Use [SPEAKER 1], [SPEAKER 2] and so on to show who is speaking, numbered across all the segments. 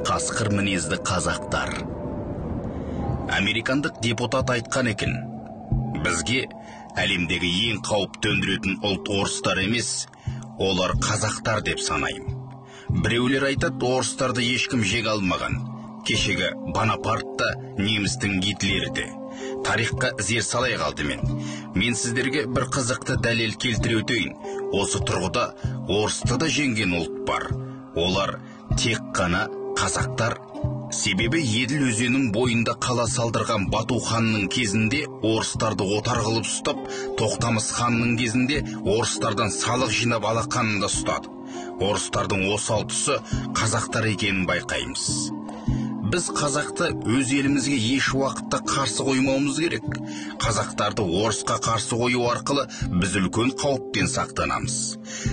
[SPEAKER 1] Қасқыр мінезді қазақтар. Американдық депутат айтқан екен, бізге әлемдегі ең қауіп төндіретін ұлт орыстар емес, олар қазақтар деп санаймын. Біреулер айтады, орыстарды ешкім жеңе алмаған. Кешегі Бонапарт та, немістің Гитлері де. Тарихқа зер салайық алдымен. Мен сіздерге бір қызықты дәлел келтіре өтейін. Осы тұрғыда орысты да жеңген ұлт бар. Олар тек қана қазақтар. Себебі Еділ өзенінің бойында қала салдырған Бату ханның кезінде орыстарды отар қылып ұстап, Тоқтамыс ханның кезінде орыстардан салық жинап алақанында ұстады. Орыстардың осал тұсы қазақтар екенін байқаймыз. Біз қазақты өз елімізге еш уақытта қарсы қоймауымыз керек. Қазақтарды орысқа қарсы қою арқылы біз үлкен қауіптен сақтанамыз.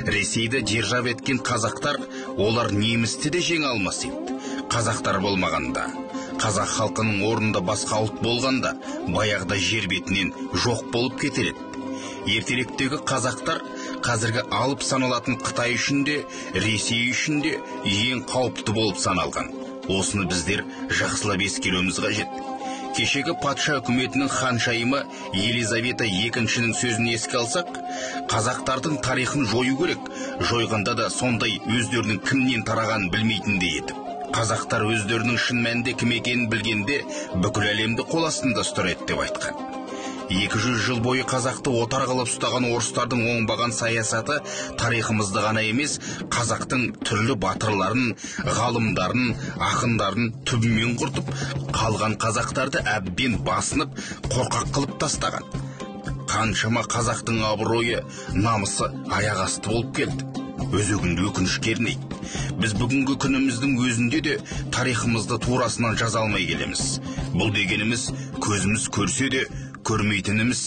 [SPEAKER 1] Ресейді держав еткен қазақтар, олар немісті де жеңе алмас еді. Қазақтар болмағанда, қазақ халқының орнында басқа ұлт болғанда, баяғыда жер бетінен жоқ болып кетер еді. Ертеректегі қазақтар қазіргі алып саналатын Қытай үшін де, Ресей үшін де ең қауіпті болып саналған. Осыны біздер жақсылап ескеруіміз қажет. Кешегі патша үкіметінің ханшайымы Елизавета II-нің сөзін еске алсақ, қазақтардың тарихын жою керек, жойғанда да сондай өздерінің кімнен тарағанын білмейтіндей етіп. Қазақтар өздерінің шын мәнінде кім екенін білгенде бүкіл әлемді қол астында ұстар еді деп айтқан. 200 жыл бойы қазақты отар қылып ұстаған орыстардың оңбаған саясаты тарихымызды ғана емес, қазақтың түрлі батырларын, ғалымдарын, ақындарын түбімен құртып, қалған қазақтарды әбден басынып, қорқақ қылып тастаған. Қаншама қазақтың абыройы, намысы аяқ асты болып келді. Өзегінде өкініш кернейді. Біз бүгінгі күніміздің өзінде де тарихымызды турасынан жаза алмай келеміз. Бұл дегеніміз көзіміз көрсе де көрмейтініміз,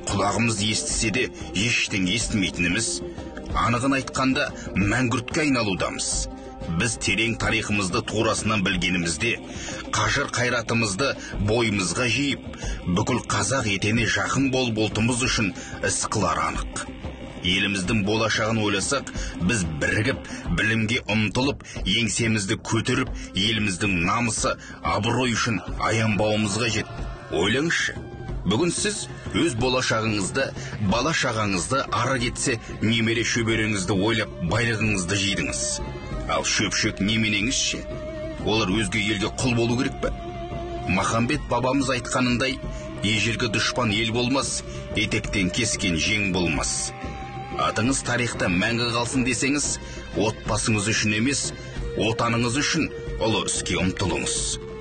[SPEAKER 1] құлағымыз естісе де ештеңе естімейтініміз, анығын айтқанда мәңгүртке айналудамыз. Біз терең тарихымызды турасынан білгенімізде, қажыр қайратымызды бойымызға жиып, бүкіл қазақ етене жақын болып ұлтымыз үшін іс қылар анық. Еліміздің болашағын ойласақ, біз бірігіп, білімге ұмтылып, еңсемізді көтеріп, еліміздің намысы, абырой үшін аянбауымыз қажет. Ойлаңызшы, бүгін сіз өз болашағыңызды, бала шағаңызды, ары кетсе немере шөбереңізді ойлап, байлығыңызды жидыңыз. Ал шөпшек неменеңізше? Олар өзге елге құл болу керек пе? Махамбет бабамыз айтқанындай, ежелгі дұшпан ел болмас, етектен кескен жең болмас. Атыңыз тарихта мәңгі қалсын десеңіз, отбасыңыз үшін емес, отаныңыз үшін ұлы іске ұмтылыңыз.